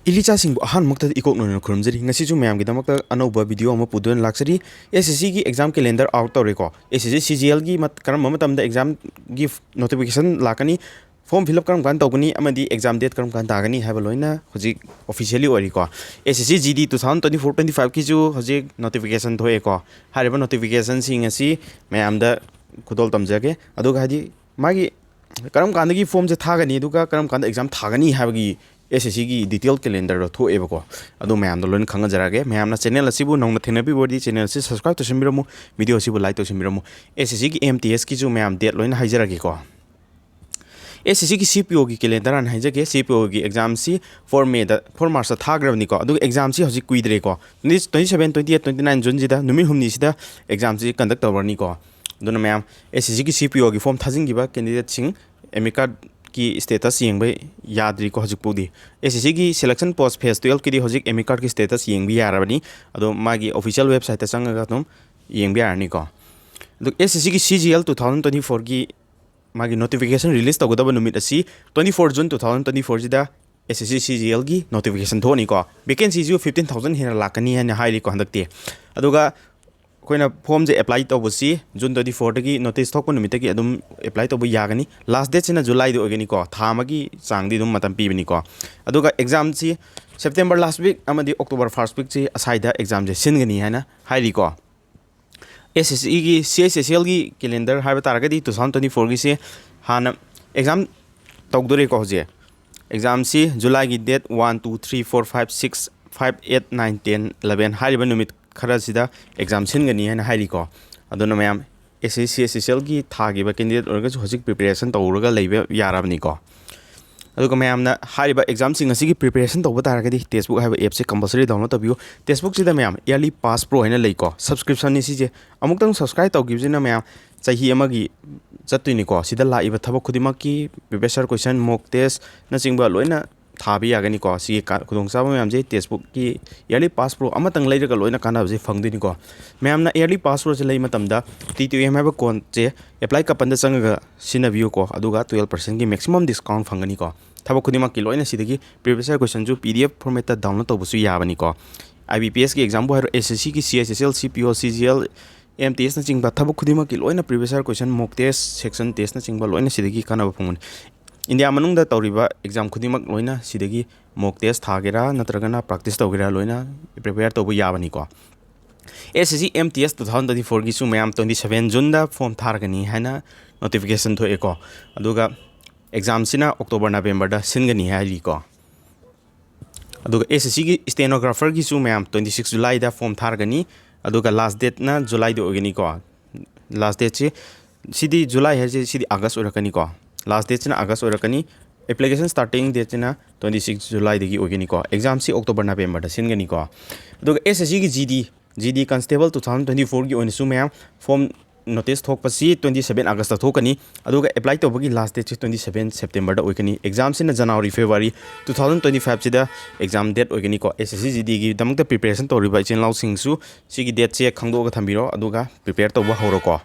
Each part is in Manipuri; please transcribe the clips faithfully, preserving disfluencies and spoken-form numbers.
ꯏꯂꯤꯆꯥꯁꯤꯡꯕꯨ ꯑꯍꯥꯟꯕꯃꯛꯇꯗ ꯏꯀꯣꯛ ꯅꯣꯏꯅ ꯈꯨꯔꯨꯝꯖꯔꯤ꯫ ꯉꯁꯤꯁꯨ ꯃꯌꯥꯝꯒꯤꯗꯃꯛꯇ ꯑꯅꯧꯕ ꯚꯤꯗꯤꯑꯣ ꯑꯃ ꯄꯨꯗꯨꯅ ꯂꯥꯛꯆꯔꯤ꯫ ꯑꯦꯁ ꯑꯦꯁ ꯁꯤꯒꯤ ꯑꯦꯛꯖꯥꯝ ꯀꯦꯂꯦꯟꯗꯔ ꯑꯥꯎꯠ ꯇꯧꯔꯦꯀꯣ꯫ ꯑꯦꯁ ꯑꯦꯁ ꯁꯤ ꯁꯤ ꯖꯤ ꯑꯦꯜꯒꯤ ꯀꯔꯝꯕ ꯃꯇꯝꯗ ꯑꯦꯛꯖꯥꯝꯒꯤ ꯅꯣꯇꯤꯐꯤꯀꯦꯁꯟ ꯂꯥꯛꯀꯅꯤ, ꯐꯣꯔꯝ ꯐꯤꯜ ꯑꯞ ꯀꯔꯝ ꯀꯥꯟꯗ ꯇꯧꯒꯅꯤ ꯑꯃꯗꯤ ꯑꯦꯛꯖꯥꯝ ꯗꯦꯠ ꯀꯔꯝ ꯀꯥꯟꯗ ꯇꯥꯒꯅꯤ ꯍꯥꯏꯕ ꯂꯣꯏꯅ ꯍꯧꯖꯤꯛ officially ꯑꯣꯏꯔꯤꯀꯣ꯫ S S C G D two thousand twenty four twenty ꯐꯥꯏꯚꯀꯤꯁꯨ ꯍꯧꯖꯤꯛ ꯅꯣꯇꯤꯐꯤꯀꯦꯁꯟ ꯊꯣꯛꯑꯦꯀꯣ꯫ ꯍꯥꯏꯔꯤꯕ ꯅꯣꯇꯤꯐꯤꯀꯦꯁꯟꯁꯤꯡ ꯑꯁꯤ ꯃꯌꯥꯝꯗ ꯈꯨꯗꯣꯜ ꯇꯝꯖꯒꯦ꯫ ꯑꯗꯨꯒ ꯍꯥꯏꯗꯤ ꯃꯥꯒꯤ ꯀꯔꯝ ꯀꯥꯟꯗꯒꯤ ꯐꯣꯔꯝꯁꯦ ꯊꯥꯒꯅꯤ, ꯑꯗꯨꯒ ꯀꯔꯝ ꯀꯥꯟꯗ ꯑꯦꯛꯖꯥꯝ ꯊꯥꯒꯅꯤ ꯍꯥꯏꯕꯒꯤ ꯑꯦꯁ ꯑꯦꯁ ꯁꯤꯒꯤ ꯗꯤꯇꯦꯜ ꯀꯦꯂꯦꯟꯗꯔꯗꯣ ꯊꯣꯛꯑꯦꯕꯀꯣ꯫ ꯑꯗꯨ ꯃꯌꯥꯝꯗꯣ ꯂꯣꯏꯅ ꯈꯪꯍꯟꯖꯔꯛꯑꯒꯦ꯫ ꯃꯌꯥꯝꯅ ꯆꯦꯅꯦꯜ ꯑꯁꯤꯕꯨ ꯅꯧꯅ ꯊꯦꯡꯅꯕꯤꯕ ꯑꯣꯏꯔꯗꯤ ꯆꯦꯅꯦꯜ ꯑꯁꯤ ꯁꯕꯁꯀ꯭ꯔꯥꯏꯕ ꯇꯧꯁꯤꯟꯕꯤꯔꯝꯃꯨ, ꯚꯤꯗꯤꯑꯣ ꯑꯁꯤꯕꯨ ꯂꯥꯏꯛ ꯇꯧꯁꯤꯟꯕꯤꯔꯝꯃꯨ꯫ ꯑꯦꯁ ꯑꯦꯁ ꯁꯤꯒꯤ ꯑꯦꯝ ꯇꯤ ꯑꯦꯁꯀꯤꯁꯨ ꯃꯌꯥꯝ ꯗꯦꯠ ꯂꯣꯏꯅ ꯍꯥꯏꯖꯔꯛꯑꯒꯦꯀꯣ꯫ ꯑꯦꯁ ꯑꯦꯁ ꯁꯤꯒꯤ ꯁꯤ ꯄꯤ ꯑꯣꯒꯤ ꯀꯦꯂꯦꯟꯗꯔ ꯍꯥꯟꯅ ꯍꯥꯏꯖꯒꯦ꯫ ꯁꯤ ꯄꯤ ꯑꯣꯒꯤ ꯑꯦꯛꯖꯥꯝꯁꯤ ꯐꯣꯔ ꯃꯦꯗ, ꯐꯣꯔ ꯃꯥꯔꯆꯇ ꯊꯥꯈ꯭ꯔꯕꯅꯤꯀꯣ꯫ ꯑꯗꯨꯒ ꯑꯦꯛꯖꯥꯝꯁꯤ ꯍꯧꯖꯤꯛ ꯀꯨꯏꯗ꯭ꯔꯦꯀꯣ꯫ Twenty seven, twenty eight, twenty nine ꯖꯨꯟꯁꯤꯗ ꯅꯨꯃꯤꯠ ꯍꯨꯝꯅꯤꯁꯤꯗ ꯑꯦꯛꯖꯥꯝꯁꯤ ꯀꯟꯗꯛ ꯇꯧꯔꯅꯤꯀꯣ꯫ ꯑꯗꯨꯅ ꯃꯌꯥꯝ ꯑꯦꯁ ꯑꯦꯁ ꯁꯤꯒꯤ ꯁꯤ ꯄꯤ ꯑꯣꯒꯤ ꯐꯣꯔꯝ ꯊꯥꯖꯤꯟꯈꯤꯕ ꯀꯦꯟꯗꯤꯗꯦꯠꯁꯤꯡ ꯑꯦꯃꯤꯀꯥꯔꯠꯀꯤ ꯁ꯭ꯇꯦꯇꯁ ꯌꯦꯡꯕ ꯌꯥꯗ꯭ꯔꯤꯀꯣ ꯍꯧꯖꯤꯛꯐꯥꯎꯗꯤ꯫ ꯑꯦꯁ ꯑꯦꯁ ꯁꯤꯒꯤ ꯁꯦꯂꯦꯛꯁꯟ ꯄꯣꯁ ꯐꯦꯁ ꯇꯨꯌꯦꯜꯐꯀꯤꯗꯤ ꯍꯧꯖꯤꯛ ꯑꯦꯃꯤꯀꯥꯔꯠꯀꯤ ꯁ꯭ꯇꯦꯇꯁ ꯌꯦꯡꯕ ꯌꯥꯔꯕꯅꯤ꯫ ꯑꯗꯣ ꯃꯥꯒꯤ ꯑꯣꯐꯤꯁꯤꯌꯦꯜ ꯋꯦꯕꯁꯥꯏꯠꯇ ꯆꯪꯉꯒ ꯑꯗꯨꯝ ꯌꯦꯡꯕ ꯌꯥꯔꯅꯤꯀꯣ꯫ ꯑꯗꯨ ꯑꯦꯁ ꯑꯦꯁ ꯁꯤꯒꯤ C G L two thousand twenty ꯐꯣꯔꯒꯤ ꯃꯥꯒꯤ ꯅꯣꯇꯤꯐꯤꯀꯦꯁꯟ ꯔꯤꯂꯤꯁ ꯇꯧꯒꯗꯕ ꯅꯨꯃꯤꯠ ꯑꯁꯤ twenty four June two thousand twenty ꯐꯣꯔꯁꯤꯗ S S C C G ꯑꯦꯜꯒꯤ ꯅꯣꯇꯤꯐꯤꯀꯦꯁꯟ ꯊꯣꯛꯑꯅꯤꯀꯣ꯫ ꯚꯦꯀꯦꯟꯁꯤꯁꯨ ꯐꯤꯐꯇꯤꯟ ꯊꯥꯎꯖꯟ ꯍꯦꯟꯅ ꯂꯥꯛꯀꯅꯤ ꯍꯥꯏꯅ ꯍꯥꯏꯔꯤꯀꯣ ꯍꯟꯗꯛꯇꯤ꯫ ꯑꯗꯨꯒ ꯑꯩꯈꯣꯏꯅ ꯐꯣꯔꯝꯁꯦ ꯑꯦꯄ꯭ꯂꯥꯏ ꯇꯧꯕꯁꯤ ꯖꯨꯟ ꯇ꯭ꯋꯦꯟꯇꯤ ꯐꯣꯔꯗꯒꯤ ꯅꯣꯇꯤꯁ ꯊꯣꯛꯄ ꯅꯨꯃꯤꯠꯇꯒꯤ ꯑꯗꯨꯝ ꯑꯦꯄ꯭ꯂꯥꯏ ꯇꯧꯕ ꯌꯥꯒꯅꯤ꯫ ꯂꯥꯁ ꯗꯦꯠꯁꯤꯅ ꯖꯨꯂꯥꯏꯗ ꯑꯣꯏꯒꯅꯤꯀꯣ꯫ ꯊꯥ ꯑꯃꯒꯤ ꯆꯥꯡꯗꯤ ꯑꯗꯨꯝ ꯃꯇꯝ ꯄꯤꯕꯅꯤꯀꯣ꯫ ꯑꯗꯨꯒ ꯑꯦꯛꯖꯥꯝꯁꯤ ꯁꯦꯞꯇꯦꯝꯕꯔ ꯂꯥꯁ ꯋꯤꯛ ꯑꯃꯗꯤ ꯑꯣꯛꯇꯣꯕꯔ ꯐꯥꯔꯁ ꯋꯤꯛꯁꯤ ꯑꯁꯥꯏꯗ ꯑꯦꯛꯖꯥꯝꯁꯦ ꯁꯤꯟꯒꯅꯤ ꯍꯥꯏꯅ ꯍꯥꯏꯔꯤꯀꯣ꯫ ꯑꯦꯁ ꯑꯦꯁ ꯁꯤꯒꯤ, ꯁꯤ ꯑꯩꯆ ꯑꯦꯁ ꯑꯦꯜꯒꯤ ꯀꯦꯂꯦꯟꯗꯔ ꯍꯥꯏꯕ ꯇꯥꯔꯒꯗꯤ ꯇꯨ ꯊꯥꯎꯖꯟ ꯇ꯭ꯋꯦꯟꯇꯤ ꯐꯣꯔꯒꯤꯁꯦ ꯍꯥꯟꯅ ꯑꯦꯛꯖꯥꯝ ꯇꯧꯗꯣꯔꯦꯀꯣ ꯍꯧꯖꯤꯛ꯫ ꯑꯦꯛꯖꯥꯝꯁꯤ ꯖꯨꯂꯥꯏꯒꯤ date one, two, three, four, five, six, five, eight, nine, ten, eleven ꯍꯥꯏꯔꯤꯕ ꯅꯨꯃꯤꯠ ꯈꯔꯁꯤꯗ ꯑꯦꯛꯖꯥꯝ ꯁꯤꯟꯒꯅꯤ ꯍꯥꯏꯅ ꯍꯥꯏꯔꯤꯀꯣ꯫ ꯑꯗꯨꯅ ꯃꯌꯥꯝ ꯑꯦꯁ ꯑꯦꯁ ꯁꯤ, ꯑꯦꯁ ꯑꯦꯁ ꯑꯦꯜꯒꯤ ꯊꯥꯈꯤꯕ ꯀꯦꯟꯗꯤꯗꯦꯠ ꯑꯣꯏꯔꯒꯁꯨ ꯍꯧꯖꯤꯛ ꯄ꯭ꯔꯤꯄꯦꯔꯦꯁꯟ ꯇꯧꯔꯒ ꯂꯩꯕ ꯌꯥꯔꯕꯅꯤꯀꯣ꯫ ꯑꯗꯨꯒ ꯃꯌꯥꯝꯅ ꯍꯥꯏꯔꯤꯕ ꯑꯦꯛꯖꯥꯝꯁꯤꯡ ꯑꯁꯤꯒꯤ ꯄ꯭ꯔꯤꯄꯦꯔꯦꯁꯟ ꯇꯧꯕ ꯇꯥꯔꯒꯗꯤ ꯇꯦꯛꯁꯕꯨꯛ ꯍꯥꯏꯕ ꯑꯦꯞꯁꯦ ꯀꯝꯄꯜꯁꯔꯤ ꯗꯥꯎꯟꯂꯣꯗ ꯇꯧꯕꯤꯌꯨ꯫ ꯇꯦꯛꯁꯕꯨꯛꯁꯤꯗ ꯃꯌꯥꯝ ꯏꯌꯔꯂꯤ ꯄꯥꯁ ꯄ꯭ꯔꯣ ꯍꯥꯏꯅ ꯂꯩꯀꯣ, ꯁꯕꯁꯀ꯭ꯔꯤꯞꯁꯟꯅꯤ ꯁꯤꯁꯦ꯫ ꯑꯃꯨꯛꯇꯪ ꯁꯕꯁꯀ꯭ꯔꯥꯏꯕ ꯇꯧꯈꯤꯕꯁꯤꯅ ꯃꯌꯥꯝ ꯆꯍꯤ ꯑꯃꯒꯤ ꯆꯠꯇꯣꯏꯅꯤꯀꯣ꯫ ꯁꯤꯗ ꯂꯥꯛꯏꯕ ꯊꯕꯛ ꯈꯨꯗꯤꯡꯃꯛꯀꯤ previous year question, mock test ꯅꯆꯤꯡꯕ ꯂꯣꯏꯅ ꯊꯥꯕ ꯌꯥꯒꯅꯤꯀꯣ꯫ ꯁꯤꯒꯤ ꯀꯥ-, ꯈꯨꯗꯣꯡꯆꯥꯕ ꯃꯌꯥꯝꯁꯦ ꯇꯦꯛꯁꯕꯨꯛꯀꯤ ꯏꯌꯔꯂꯤ ꯄꯥꯁ ꯄ꯭ꯔꯣ ꯑꯃꯇꯪ ꯂꯩꯔꯒ ꯂꯣꯏꯅ ꯀꯥꯟꯅꯕꯁꯦ ꯐꯪꯗꯣꯏꯅꯤꯀꯣ꯫ ꯃꯌꯥꯝꯅ ꯏꯌꯔꯂꯤ ꯄꯥꯁ ꯄ꯭ꯔꯣꯁꯦ ꯂꯩ ꯃꯇꯝꯗ ꯇꯤ ꯇꯨ ꯑꯦꯝ ꯍꯥꯏꯕ ꯀꯣꯟꯁꯦ ꯑꯦꯄ꯭ꯂꯥꯏ ꯀꯄꯟꯗ ꯆꯪꯉꯒ ꯁꯤꯖꯤꯟꯅꯕꯤꯌꯨꯀꯣ꯫ ꯑꯗꯨꯒ ꯇꯨꯌꯦꯜꯞ ꯄꯥꯔꯁꯦꯟꯒꯤ ꯃꯦꯛꯁꯤꯃꯝ ꯗꯤꯁꯀꯥꯎꯟ ꯐꯪꯒꯅꯤꯀꯣ꯫ ꯊꯕꯛ ꯈꯨꯗꯤꯡꯃꯛꯀꯤ ꯂꯣꯏꯅ ꯁꯤꯗꯒꯤ previous year questionꯁꯨ P D F formatꯇ download ꯇꯧꯕꯁꯨ ꯌꯥꯕꯅꯤꯀꯣ꯫ I B P Sꯀꯤ examꯕꯨ ꯍꯥꯏꯔꯣ, S S Cꯒꯤ C H S L, C P O, C G L, M T Sꯅꯆꯤꯡꯕ ꯊꯕꯛ ꯈꯨꯗꯤꯡꯃꯛꯀꯤ ꯂꯣꯏꯅ previous year question, mock test, section testꯅꯆꯤꯡꯕ ꯂꯣꯏꯅ ꯁꯤꯗꯒꯤ ꯀꯥꯟꯅꯕ ꯐꯪꯒꯅꯤ꯫ ꯏꯟꯗꯤꯌꯥ ꯃꯅꯨꯡꯗ ꯇꯧꯔꯤꯕ exam ꯈꯨꯗꯤꯡꯃꯛ ꯂꯣꯏꯅ ꯁꯤꯗꯒꯤ mock test ꯊꯥꯒꯦꯔꯥ ꯅꯠꯇ꯭ꯔꯒꯅ practice ꯇꯧꯒꯦꯔꯥ ꯂꯣꯏꯅ prepare ꯇꯧꯕ ꯌꯥꯕꯅꯤꯀꯣ꯫ S S C M T S two thousand twenty fourꯒꯤꯁꯨ ꯃꯌꯥꯝ twenty seven Juneꯗ form ꯊꯥꯔꯒꯅꯤ ꯍꯥꯏꯅ notification ꯊꯣꯛꯑꯦꯀꯣ꯫ ꯑꯗꯨꯒ examꯁꯤꯅ October Novemberꯗ ꯁꯤꯟꯒꯅꯤ ꯍꯥꯏꯔꯤꯀꯣ꯫ ꯑꯗꯨꯒ S S Cꯒꯤ stenographerꯒꯤꯁꯨ ꯃꯌꯥꯝ twenty six Julyꯗ form ꯊꯥꯔꯒꯅꯤ꯫ ꯑꯗꯨꯒ last dateꯅ Julyꯗ ꯑꯣꯏꯒꯅꯤꯀꯣ꯫ Last dateꯁꯤ, ꯁꯤꯗꯤ July ꯍꯥꯏꯁꯦ ꯁꯤꯗꯤ August ꯑꯣꯏꯔꯛꯀꯅꯤꯀꯣ꯫ Last dateꯁꯤꯅ August ꯑꯣꯏꯔꯛꯀꯅꯤ꯫ Application starting dateꯁꯤꯅ twenty six Julyꯗꯒꯤ ꯑꯣꯏꯒꯅꯤꯀꯣ꯫ Examꯁꯤ October Novemberꯗ ꯁꯤꯟꯒꯅꯤꯀꯣ꯫ ꯑꯗꯨꯒ S S Cꯒꯤ G D, G D Constable two thousand twenty fourꯒꯤ ꯑꯣꯏꯅꯁꯨ ꯃꯌꯥꯝ form notice ꯊꯣꯛꯄꯁꯤ twenty seven Augustꯇ ꯊꯣꯛꯀꯅꯤ꯫ ꯑꯗꯨꯒ apply ꯇꯧꯕꯒꯤ last dateꯁꯤ twenty seven Septemberꯗ ꯑꯣꯏꯒꯅꯤ꯫ Examꯁꯤꯅ January, February two thousand twenty fiveꯁꯤꯗ exam date ꯑꯣꯏꯒꯅꯤꯀꯣ꯫ S S C G Dꯒꯤꯗꯃꯛꯇ preparation ꯇꯧꯔꯤꯕ ꯏꯆꯤꯟ ꯏꯅꯥꯎꯁꯤꯡꯁꯨ ꯁꯤꯒꯤ dateꯁꯦ ꯈꯪꯗꯣꯛꯑꯒ ꯊꯝꯕꯤꯔꯣ, ꯑꯗꯨꯒ prepare ꯇꯧꯕ ꯍꯧꯔꯣꯀꯣ꯫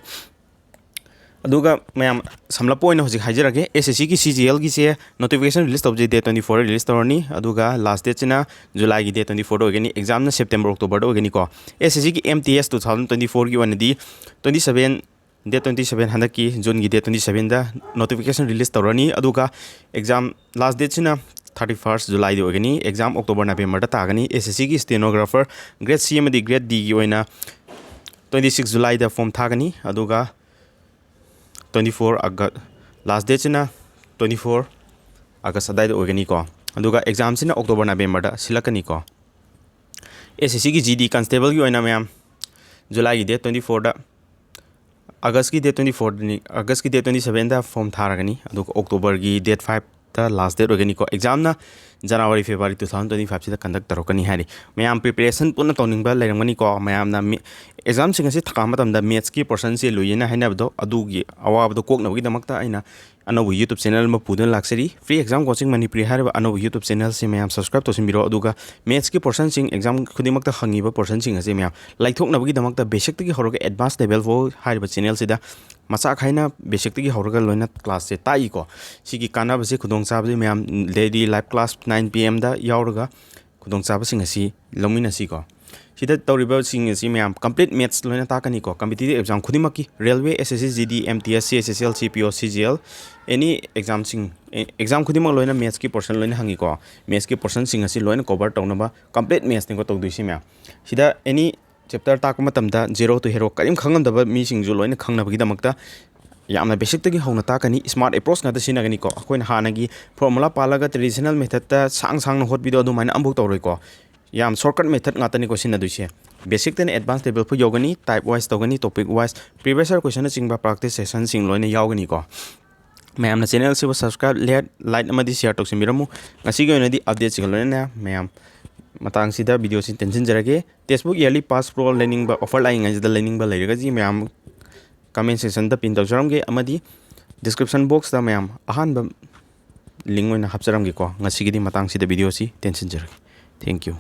ꯑꯗꯨꯒ ꯃꯌꯥꯝ ꯁꯝꯂꯞꯄ ꯑꯣꯏꯅ ꯍꯧꯖꯤꯛ ꯍꯥꯏꯖꯔꯒꯦ, S S Cꯒꯤ C G Lꯒꯤꯁꯦ notification release ꯇꯧꯕꯁꯦ date twenty four release ꯇꯧꯔꯅꯤ, ꯑꯗꯨꯒ last dateꯁꯤꯅ Julyꯒꯤ date twenty fourꯗ ꯑꯣꯏꯒꯅꯤ꯫ Examꯅ September, Octoberꯗ ꯑꯣꯏꯒꯅꯤꯀꯣ꯫ S S Cꯒꯤ M T S two thousand twenty fourꯒꯤ ꯑꯣꯏꯅꯗꯤ twenty seven, date twenty seven, ꯍꯟꯗꯛꯀꯤ Juneꯒꯤ date twenty sevenꯗ notification release ꯇꯧꯔꯅꯤ, ꯑꯗꯨꯒ exam last dateꯁꯤꯅ thirty first Julyꯗ ꯑꯣꯏꯒꯅꯤ꯫ Exam October, Novemberꯗ ꯇꯥꯒꯅꯤ꯫ S S Cꯒꯤ stenographer grade C ꯑꯃꯗꯤ grade Dꯒꯤ ꯑꯣꯏꯅ twenty six Julyꯗ form ꯊꯥꯒꯅꯤ, ꯑꯗꯨꯒ twenty four August, last dateꯁꯤꯅ twenty four August ꯑꯗꯥꯏꯗ ꯑꯣꯏꯒꯅꯤꯀꯣ꯫ ꯑꯗꯨꯒ examꯁꯤꯅ October, Novemberꯗ ꯁꯤꯜꯂꯛꯀꯅꯤꯀꯣ꯫ S S Cꯒꯤ G D Constableꯒꯤ ꯑꯣꯏꯅ ꯃꯌꯥꯝ Julyꯒꯤ date twenty fourꯗ, Augustꯀꯤ date twenty fourꯗꯅꯤ, Augustꯀꯤ date twenty sevenꯗ form ꯊꯥꯔꯒꯅꯤ, ꯑꯗꯨꯒ Octoberꯒꯤ date fiveꯇ last date ꯑꯣꯏꯒꯅꯤꯀꯣ꯫ Examꯅ January February two thousand twenty five ꯁꯤꯗ conduct ꯇꯧꯔꯛꯀꯅꯤ ꯍꯥꯏꯔꯤ꯫ ꯃꯌꯥꯝ preparation ꯄꯨꯟꯅ ꯇꯧꯅꯤꯡꯕ ꯂꯩꯔꯝꯒꯅꯤꯀꯣ꯫ ꯃꯌꯥꯝꯅ examꯁꯤꯡ ꯑꯁꯤ ꯊꯥꯕ ꯃꯇꯝꯗ mathsꯀꯤ portionꯁꯦ ꯂꯨꯏꯌꯦꯅ ꯍꯥꯏꯅꯕꯗꯣ, ꯑꯗꯨꯒꯤ ꯑꯋꯥꯕꯗꯣ ꯀꯣꯛꯅꯕꯒꯤꯗꯃꯛꯇ ꯑꯩꯅ ꯑꯅꯧꯕ YouTube channel ꯑꯃ ꯄꯨꯗꯨꯅ ꯂꯥꯛꯆꯔꯤ꯫ Free Exam Coaching Manipuri ꯍꯥꯏꯔꯤꯕ ꯑꯅꯧꯕ YouTube channelꯁꯤ ꯃꯌꯥꯝ subscribe ꯇꯧꯁꯤꯟꯕꯤꯔꯣ꯫ ꯑꯗꯨꯒ mathsꯀꯤ portionꯁꯤꯡ exam ꯈꯨꯗꯤꯡꯃꯛꯇ ꯍꯪꯉꯤꯕ portionꯁꯤꯡ ꯑꯁꯤ ꯃꯌꯥꯝ ꯂꯥꯏꯊꯣꯛꯅꯕꯒꯤꯗꯃꯛꯇ basicꯇꯒꯤ ꯍꯧꯔꯒ advance level ꯐꯥꯎ ꯍꯥꯏꯔꯤꯕ channelꯁꯤꯗ ꯃꯆꯥꯛ ꯈꯥꯏꯅ basicꯇꯒꯤ ꯍꯧꯔꯒ ꯂꯣꯏꯅ classꯁꯦ ꯇꯥꯛꯏꯀꯣ꯫ ꯁꯤꯒꯤ ꯀꯥꯟꯅꯕꯁꯦ, ꯈꯨꯗꯣꯡꯆꯥꯕꯁꯦ ꯃꯌꯥꯝ daily live class nine P Mꯗ ꯌꯥꯎꯔꯒ ꯈꯨꯗꯣꯡꯆꯥꯕꯁꯤꯡ ꯑꯁꯤ ꯂꯧꯃꯤꯟꯅꯁꯤꯀꯣ꯫ ꯁꯤꯗ ꯇꯧꯔꯤꯕꯁꯤꯡ ꯑꯁꯤ ꯃꯌꯥꯝ complete maths ꯂꯣꯏꯅ ꯇꯥꯛꯀꯅꯤꯀꯣ꯫ Competitive exam ꯈꯨꯗꯤꯡꯃꯛꯀꯤ, railway, S S C, G D, M T S, C H S L, C P O, C G L, any examꯁꯤꯡ, exam ꯈꯨꯗꯤꯡꯃꯛ ꯂꯣꯏꯅ mathsꯀꯤ portion ꯂꯣꯏꯅ ꯍꯪꯉꯤꯀꯣ꯫ Mathsꯀꯤ portionꯁꯤꯡ ꯑꯁꯤ ꯂꯣꯏꯅ cover ꯇꯧꯅꯕ complete mathsꯅꯤꯀꯣ ꯇꯧꯗꯣꯏꯁꯤ ꯃꯌꯥꯝ꯫ ꯁꯤꯗ any chapter ꯇꯥꯛꯄ ꯃꯇꯝꯗ zero to hero ꯀꯔꯤꯝ ꯈꯪꯉꯝꯗꯕ ꯃꯤꯁꯤꯡꯁꯨ ꯂꯣꯏꯅ ꯈꯪꯅꯕꯒꯤꯗꯃꯛꯇ ꯌꯥꯝꯅ basicꯇꯒꯤ ꯍꯧꯅ ꯇꯥꯛꯀꯅꯤ꯫ Smart approach ꯉꯥꯛꯇ ꯁꯤꯖꯤꯟꯅꯒꯅꯤꯀꯣ꯫ ꯑꯩꯈꯣꯏꯅ ꯍꯥꯟꯅꯒꯤ formula ꯄꯥꯜꯂꯒ traditional methodꯇ ꯁꯥꯡ ꯁꯥꯡꯅ ꯍꯣꯠꯄꯤꯗꯣ ꯑꯗꯨꯃꯥꯏꯅ ꯑꯃꯐꯥꯎ ꯇꯧꯔꯣꯏꯀꯣ꯫ ꯌꯥꯝ shortcut method ꯉꯥꯛꯇꯅꯤꯀꯣ ꯁꯤꯖꯤꯟꯅꯗꯣꯏꯁꯦ꯫ Basicꯇꯩꯅ advance level ꯐꯥꯎ ꯌꯧꯒꯅꯤ, type wise ꯇꯧꯒꯅꯤ, topic wise, previous year questionꯅꯆꯤꯡꯕ practice sessionꯁꯤꯡ ꯂꯣꯏꯅ ꯌꯥꯎꯒꯅꯤꯀꯣ꯫ ꯃꯌꯥꯝꯅ channelꯁꯤꯕꯨ subscribe, like, like ꯑꯃꯗꯤ share ꯇꯧꯁꯤꯟꯕꯤꯔꯝꯃꯨ꯫ ꯉꯁꯤꯒꯤ ꯑꯣꯏꯅꯗꯤ updateꯁꯤꯒ ꯂꯣꯏꯅꯅ ꯃꯌꯥꯝ ꯃꯇꯥꯡꯁꯤꯗ videoꯁꯤ ꯇꯦꯟꯁꯤꯟꯖꯔꯒꯦ꯫ Textbook yearly pass pro ꯂꯩꯅꯤꯡꯕ, offer ꯂꯥꯛꯏꯉꯩꯁꯤꯗ ꯂꯩꯅꯤꯡꯕ ꯂꯩꯔꯒꯗꯤ ꯃꯌꯥꯝ comment sectionꯗ pin ꯇꯧꯖꯔꯝꯒꯦ, ꯑꯃꯗꯤ description boxꯇ ꯃꯌꯥꯝ ꯑꯍꯥꯟꯕ link ꯑꯣꯏꯅ ꯍꯥꯞꯆꯔꯝꯒꯦꯀꯣ꯫ ꯉꯁꯤꯒꯤꯗꯤ ꯃꯇꯥꯡꯁꯤꯗ videoꯁꯤ ꯇꯦꯟꯁꯤꯟꯖꯔꯒꯦ꯫ Thank you꯫